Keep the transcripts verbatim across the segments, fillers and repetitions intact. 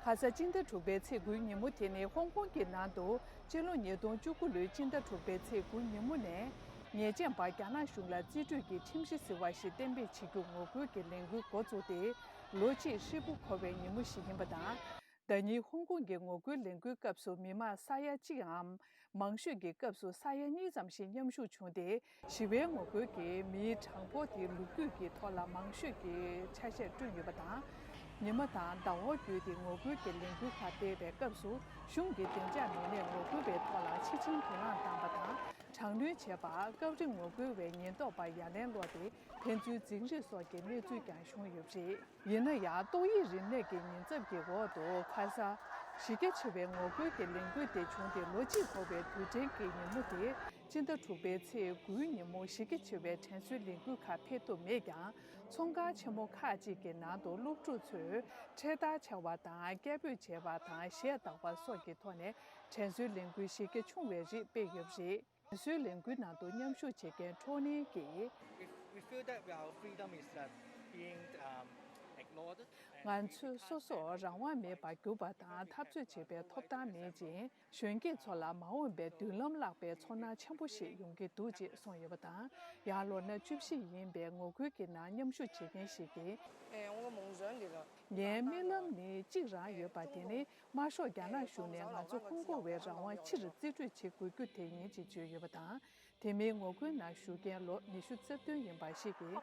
ཁ་ས་སྤྱི་ཟླ་དྲུག་པའི་ཚེས་དགུའི་ཉིན་མོ་དེ་ནི་ཧོང་ཀོང་གི་ནང་དུ་སྤྱི་ལོ་ཉིས་སྟོང་བཅུ་དགུ་ལོའི་སྤྱི་ཟླ་དྲུག་པའི་ཚེས་དགུ་ཉིན་མོ་ནས་ཉེས་ཅན་པ་རྒྱ་ནག་གཞུང་ལ་རྩིས་སྤྲོད་ཀྱི་ཁྲིམས་གཞི་ཟེར་བ་ཞིག་གཏན་འབེབས་བྱེད་རྒྱུ་ངོ་རྒོལ་གྱི་ལས་འགུལ་འགོ་བཙུགས་ཏེ་ལོ་གཅིག་ཧྲིལ་པོ་འཁོར་བའི་ཉིན་མོ་ཞིག་ཡིན་པ་དང་། ཟླ་ཉིན་ཧོང་ཀོང་གི་ངོ་རྒོལ་ལས་འགུལ་སྐབས་སུ་མི་མང་ས་ཡ་གཅིག་འམ། མང་ཤོས་ཀྱི་སྐབས་སུ་ས་ཡ་གཉིས་ཙམ་ཞིག་མཉམ་ཞུགས་བྱུང་སྟེ། ཞི་བའི་ངོ་རྒོལ་གྱིས་མིའི་གྲངས་འབོར་དེའི་ལོ་རྒྱུས་ཀྱི་ཐོག་ལ་མང་ཤོས་ཀྱི་ཆ་ཤས་བསྐྲུན་ཡོད་པ་དང་། ཉི་མ་དང་ཟླ་བ་བརྒྱུད་དེ་ངོ་རྒོལ་གྱི་ལས་འགུལ་ཁག་སྤེལ་བའི་སྐབས་སུ་གཞུང་གི་བདེ་འཇགས་མི་སྣས་ངོ་རྒོལ་བའི་ཐོག་ལ་ཕྱི་ཆིངས་དུག་རླངས་བཏང་བ་དང་། དྲག་གནོན་བྱས་པ། སྐབས་རེ་ངོ་རྒོལ་བའི་ཉེན་རྟོག་པ་ཡ་ལན་སློག་སྟེ་ཕན་ཚུན་འཛིང་རེས་སོགས་ཀྱི་གནས་ཚུལ་ཀྱང་བྱུང་ཡོད་པ་རེད། ཡིན་ན་ཡང་ཏོག་དབྱིབས་རིམས་ནད་ཀྱི་ཉེན་ཚབས་ཀྱི་འོག་ཏུ་ཁ་ས་གཞི་རྒྱ་ཆེ་བའི་ངོ་རྒོལ་གྱི་ལས་འགུལ་དེ་བྱུང་སྟེ་ལོ་གཅིག་འཁོར་བའི་དུས་དྲན་གྱི་ཉིན་མོ་དེ་སྤྱི་ཟླ་དྲུག་པའི་ཚེས་དགུའི་ཉིན་མོ་གཞི་རྒྱ་ཆེ་བའི་དྲན་གསོའི་ལས་འགུལ་ཁག་སྤེལ་ཐུབ་མེད་ཀྱང་། ཚོང་ཁང་ཆེན་མོ་ཁག་ཅིག་གི་ནང་དུ་སློབ་ཕྲུག་ཚོས་འཕྲེད་དར་འཕྱར་བ་དང་། སྐད་འབོད་བྱས་པ་དང་གཞས་བཏང་བ་སོགས་ཀྱི་ཐོག་ནས་དྲན་གསོའི་ལས་འགུལ་གཞི་རྒྱ་ཆུང་བའི་རིགས་སྤེལ་ཡོད་པ་རེད། དྲན་གསོའི་ལས་འགུལ་ནང་དུ་མཉམ་ཞུགས་བྱེད་མཁན་ཁྲོ་ནིང་གིས། We, we feel that our freedom is uh, being um, ignored. And ང་ཚོས་སོ་སོར་རང་དབང་མེད་པར་གྱུར་པ་དང་འཐབ་རྩོད་བྱེད་པའི་ཐོབ་ཐང་མེད་ཅིང་། གཞོན་སྐྱེས་ཚོ་ལ་མ་འོངས་པའི་མདུན་ལམ་བརླག་པའི་ཚོར་སྣང་ཆེན་པོ་ཞིག་ཡོང་གི་འདུག་ཅེས་གསུངས་ཡོད་པ་དང་། ཡང་ལོ་ན་བཅུ་བཞི་ཡིན་པའི་ངོ་རྒོལ་གྱི་ནང་མཉམ་ཞུགས་བྱེད་མཁན་ཞིག་གིས། ངའི་རྨི་ལམ་ནི་གཅིག་རང་ཡོད་པ་དེ་ནི། དམར་ཤོག་རྒྱ་ནག་གཞུང་ནས་ང་ཚོ་ཧོང་ཀོང་བའི་རང་དབང་ཕྱིར་རྩིས་སྤྲོད་བྱེད་དགོས་རྒྱུ་དེ་ཡིན་ཅེས་བརྗོད་ཡོད་པ་དང་། དེ་མིན་ངོ་རྒོལ་ནང་ཞུགས་མཁན་ལོ་ཉི་ཤུ་རྩ་བདུན་ཡིན་པ་ཞིག་གིས།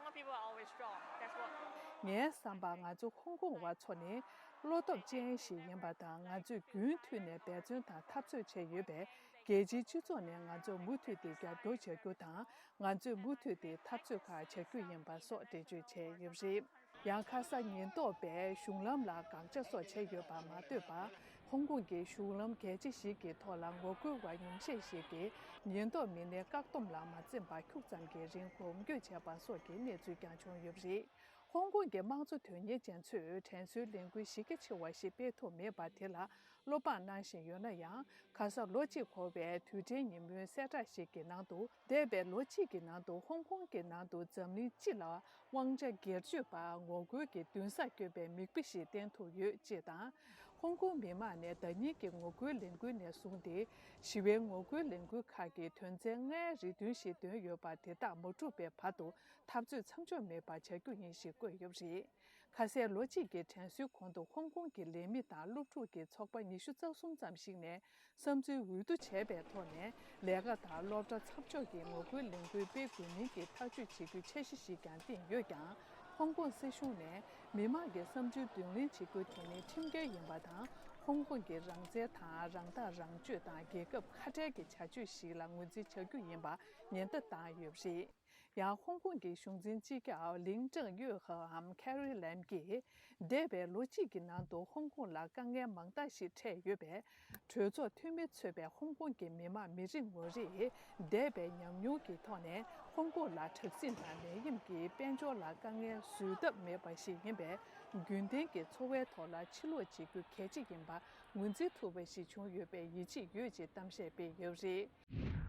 ངའི་བསམ་པར་ང་ཚོ་ཧོང་ཀོང་བ་ཚོ་ནི་བློ་སྟོབས་ཅན་ཞིག་ཡིན་པ་དང་། ང་ཚོས་རྒྱུན་མཐུད་ནས་འབད་བརྩོན་དང་འཐབ་རྩོད་བྱས་ཡོད་པས། རྒྱལ་སྤྱིའི་སྤྱི་ཚོགས་ནས་ང་ཚོར་མུ་མཐུད་དེ་རྒྱབ་སྐྱོར་བྱ་རྒྱུ་དང་། ང་ཚོས་མུ་མཐུད་དེ་འཐབ་རྩོད་ཁག་བྱ་རྒྱུ་ཡིན་པ་སོགས་འགྲེལ་བརྗོད་བྱས་ཡོད་པ་རེད། ཡང་ཁ་ས་ཉེན་རྟོག་པས་གཞུང་ལམ་ལ་དགག་བྱ་སོགས་བྱས་ཡོད་པར་མ་ལྟོས་པར། ཧོང་ཀོང་གི་གཞུང་ལམ་གལ་ཆེ་ཞིག་གི་ཐོག་ལ་ངོ་རྒོལ་བ་ཉུང་ཤས་ཤིག་གིས་ཉེན་རྟོག་མི་སྣའི་བཀག་སྡོམ་ལ་མ་འཛེམས་པར་ཁྱུག་ཙམ་གྱི་རིང་སྒོམ་སྐྱོད་བྱས་པ་སོགས་ཀྱི་གནས་ཚུལ་ཀྱང་བྱུང་ཡོད་པ་རེད། ཧོང་ཀོང་གི་དམངས་གཙོ་དོན་གཉེར་ཅན་ཚོས་དྲན་གསོའི་ལས་འགུལ་གཞི་རྒྱ་ཆེ་བ་ཞིག་སྤེལ་ཐུབ་མེད་པ་དེ་ལ་བློ་ཕམ་གནང་བཞིན་ཡོད་ན་ཡང་། ཁ་ས་ལོ་གཅིག་འཁོར་བའི་དུས་དྲན་ཉིན་མོའི་གསལ་བསྒྲགས་ཤིག་གི་ནང་དུ། འདས་པའི་ལོ་གཅིག་གི་ནང་དུ་ཧོང་ཀོང་གི་ནང་དུ་འཛམ་གླིང་སྤྱི་ལ་དབང་ཆ་སྒེར་གཅོད་པ་ངོ་རྒོལ་གྱི་མདུན་སར་བསྐྱོད་པའི་མིག་དཔེ་ཞིག་བསྟན་ཐུབ་ཡོད་ཅེས་དང་། ཧོང་ཀོང་མི་མང་ནས་ཟླ་ཉིན་གྱི་ངོ་རྒོལ་ལས་འགུལ་ནས་བཟུང་སྟེ། ཞི་བའི་ངོ་རྒོལ་ལས་འགུལ་ཁག་གི་དོན་ཚན་ལྔའི་རེ་འདུན་ཞིག་བཏོན་ཡོད་པ་དེ་དག་མ་འགྲུབ་པའི་བར་དུ་འཐབ་རྩོད་མཚམས་འཇོག་མེད་པར་བྱ་རྒྱུ་ཡིན་ཞེས་བཀོད་ཡོད་པ་རེད། ཁ་སའི་ལོ་གཅིག་གི་དྲན་གསོའི་གོང་དུ་ཧོང་ཀོང་གི་ལས་མི་དང་སློབ་ཕྲུག་གི་ཚོགས་པ་ཉི་ཤུ་རྩ་གསུམ་ཙམ་ཞིག་ནས་བསམ་ཚུལ་འོས་བསྡུ་བྱས་པའི་ཐོག་ནས་ལས་ཀ་དང་སློབ་གྲྭ་མཚམས་འཇོག་གི་ངོ་རྒོལ་ལས་འགུལ་སྤེལ་དགོས་མིན་གྱི་ཐག་གཅོད་བྱེད་རྒྱུའི་འཆར་གཞི་ཞིག་ཀྱང་བཏིང་ཡོད་ཀྱང་། ཧོང་ཀོང་སྲིད་གཞུང་ནས་མི་མང་གི་བསམ་ཚུལ་བསྡུ་ལེན་བྱེད་རྒྱུ་དེ་ནི་ཁྲིམས་འགལ་ཡིན་པ་དང་། ཧོང་ཀོང་གི་རང་བཙན་དང་རང་ཐག་རང་གཅོད་དང་རྒྱལ་ཁབ་ཁ་བྲལ་གྱི་བྱ་སྤྱོད་ཞིག་ལ་ངོས་འཛིན་བྱ་རྒྱུ་ཡིན་པ་ཉེན་བརྡ་བཏང་ཡོད་པ་རེད། ཡང་ཧོང་ཀོང་གི་གཞུང་འཛིན་སྤྱི་ཁྱབ་ལིང་ཀྲང་ཡུས་ཧེའམ་ཁེ་རི་ལེམ་གྱིས། འདས་པའི་ལོ་གཅིག་གི་ནང་དུ་ཧོང་ཀོང་ལ་དཀའ་ངལ་མང་དག་ཞིག་འཕྲད་ཡོད་པས། གྲོས་ཚོགས་འཐུས་མི་གཙོས་པའི་ཧོང་ཀོང་གི་མི་དམངས་མི་རེ་ངོ་རེས་འདས་པའི་ཉམས་མྱོང་གི་ཐོག་ནས་ཧོང་ཀོང་ལ་དྲག་ཟིང་དང་ནད་ཡམས་ཀྱིས་དཔལ་འབྱོར་ལ་དཀའ་ངལ་བཟོད་ཐབས་མེད་པ་ཞིག་ཡིན་པས། རྒྱུན་ལྡན་གྱི་འཚོ་བའི་ཐོག་ལ་ཕྱིར་ལོག་བྱེད་རྒྱུ་གལ་ཆེ་ཡིན་པ་ངོས་འཛིན་ཐུབ་པ་ཞིག་བྱུང་ཡོད་པའི་ཡིད་ཆེས་ཡོད་ཅེས་གཏམ་བཤད་སྤེལ་ཡོད་པ་རེད།